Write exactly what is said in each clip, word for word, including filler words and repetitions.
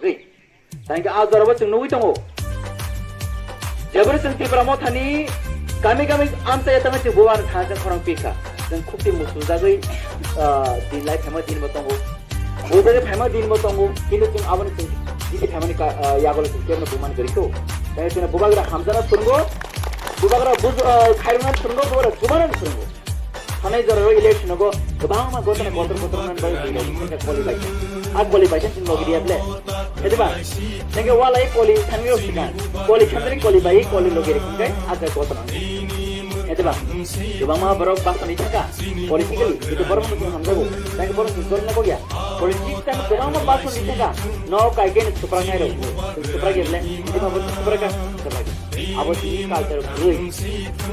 Thank you, a jorabo chwng nugwi tongo. Jebori chwng Tipra Mothani kami kami amchai ya tangwi chwng bubagrani thansa khorang pikha. Chwng khukti muchujagwi, ah, din lai phaima dinbo tongo. Bujagwi phaima dinbo tongo. Kintu chwng aboni chwng jiti phaimani ka, ah, yagolo chwng kebno bumani gori kho. Tei chwngno bubagra hamjana phwrwngo. Bubagra buj-, ah, khairokna phwrwngo, bubagra jumana phwrwngo. Thanai jorao election go kwbangma gotana kotor kotor man bai koli bai. A koli bai sin logi dia ble. Hede ba? Tenge wala e koli thanwi rok sikan. Koli khandri koli bai koli logi rikun kai a kai gotana. Hede ba? Kwbangma borok basani thaka. Politically, itu borok no hamjago. Tenge borok no jorna go ya. Politic tan kwbangma basani thaka. No kai kai supra nai rok. Supra ge ble. Hede ba bo supra ka. Supra ge. Abo chini culture bwrwi.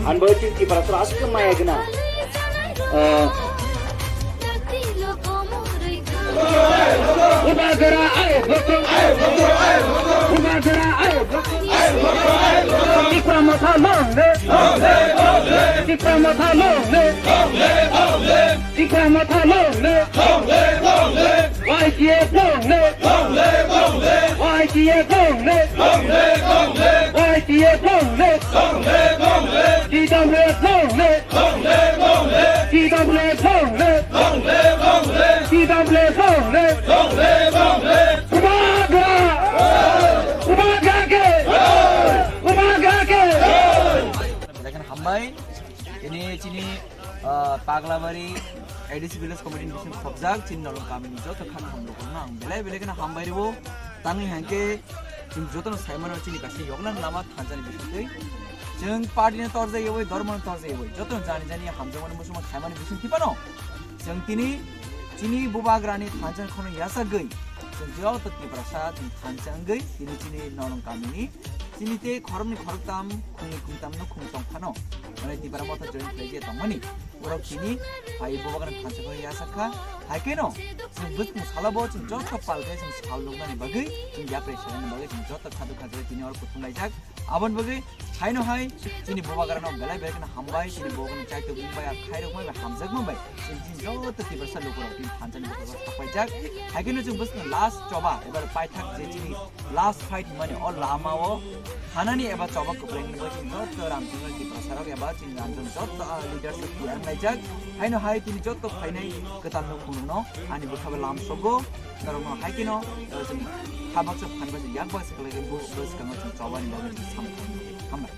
Ani bagwi chini Tiprasara aswk maya gwnang. Ah. Bubagra ai bokong. Bubagra ai bokong. Tipra Motha long live. Tipra Motha long live. Tipra Motha long live. Long live, long live. Y T F long live. Long live, long live. Y T F long live. Long live, long live. Y T F long live. Long live, long live. T W F long live. Long live, long live. T W F long live. Long live, long live. T W F long live. Long live, long live. Bubagra! Bubagra ke! Bubagra ke! Lekin hambai, ini chini Ah, Paglabari A D C Village Committee ni bising khobjak chini Nalong kamini joto khak hamrokno ang belai belai kheno hambai rwo. Tangwi hangke chwng jotono saimano chini kaisa yoknani lama thansa ni bisingtwi. Chwng party no torjak yaboi, dhormo no torjak yaboi, jotono jani jani hamjakmani muchungma khaimani bisingtwi phano chwng tini chini bubagrani thansa ni khorang yachagwi chwng joto Tiprasa chwng thansa wngwi tini chini Nalong kamini chini tei khoroknwi khoroktam, khungni khungtamno khung tong phano, mane Tipra Motha join khlaijak tongmani, borok chini hai bubagrani thansa phano yachak kha. Hai kheno chwng bwskang salo bo chwng joto pal khe chwng sal nuknani bagwi, chwng yapri salani bagwi chwng joto khadu khajagwi tini oro kuthum laijak. Aboni bagwi haino hai chini bubagrano belai belai kheno hambai, chini bubagrano chaitokmung bai, a khairokma bai, hamjakma bai. Chini joto Tiprasa lukurok tini thansa ni bwskango thakpaijak. Hai kheno chwng bwskang last choba, ebar paithak je chini last fight hwnmani o lama o thanani eba choba kwplengni bai chini joto Ramchandra Tiprasarok eba chini Ramchandra joto, ah, leaders rok tiyang laijak. Haino hai tini joto phainai kwtal no khulumno ani bwkha bai lam sogo norokno hai kheno, ah, chwng kha baksa phan baksa yak baksa khlai khe bus bwskango chwng chobani bagwi chwng samung khlainai. Hambai.